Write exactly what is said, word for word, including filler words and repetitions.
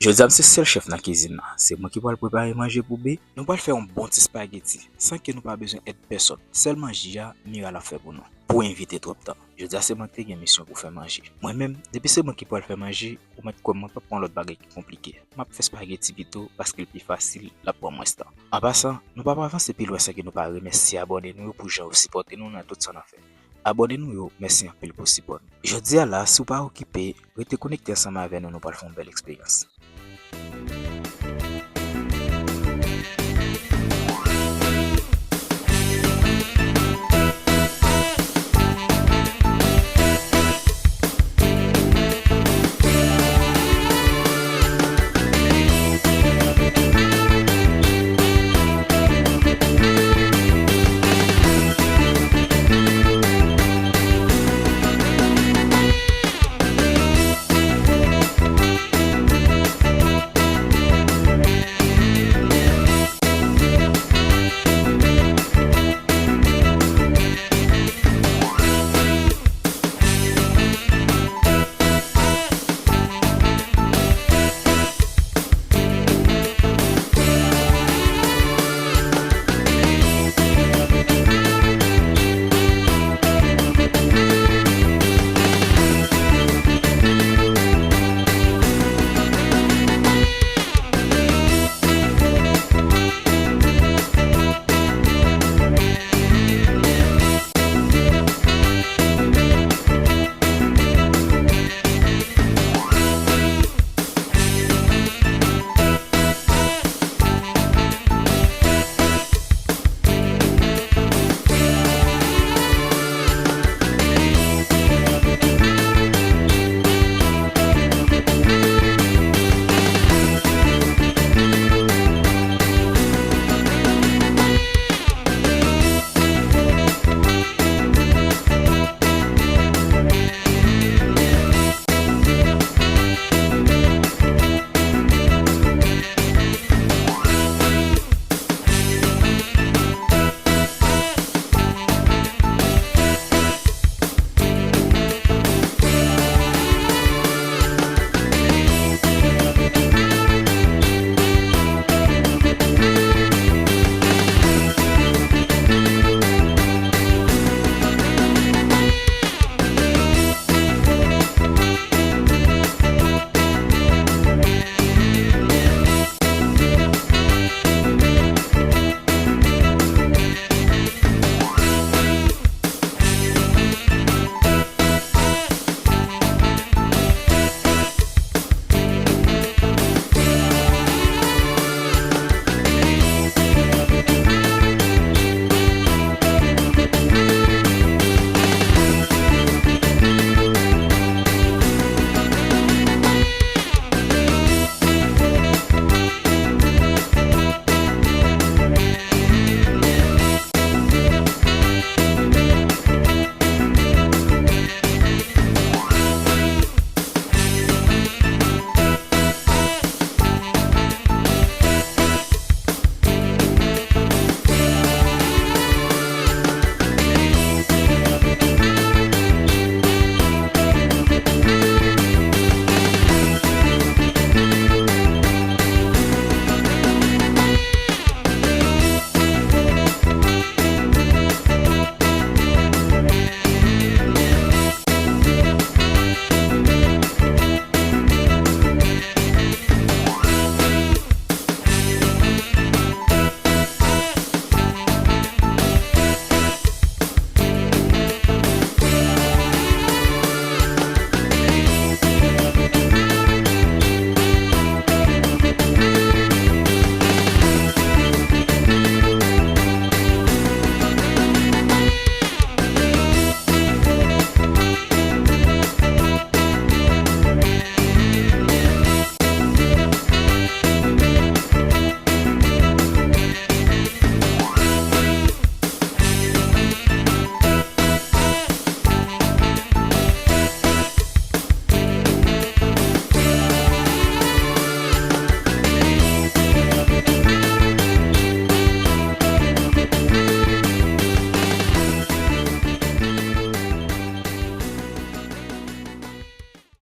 Jodi a m se sèl chèf nan kizin nan. Se mwen ki pral prepare manje pou B. Nou pral fè yon bon ti spageti, san ke nou pa bezwen èd pèsòn. Sèl manje a, Miral ap fè pou nou. Pou evite twòp tan. Jodi a se mwen ki te gen misyon pou fè manje. Mwen menm, depi se mwen ki pral fè manje, ou mèt kwè m, mwen p ap pran lòt bagay ki konplike. M ap fè spageti pito, paske l pi fasil, l ap pran mwens tan. An pasan, nou p ap avanse pi lwen san ke nou pa remèsye abòne nou yo pou jan yo sipòte nou nan tout sa n ap fè. Abòne nou yo, mèsi anpil pou sipò nou. Jodi a la, si w pa okipe, rete konekte ansanm avè nou, nou pral fè yon bèl eksperyans.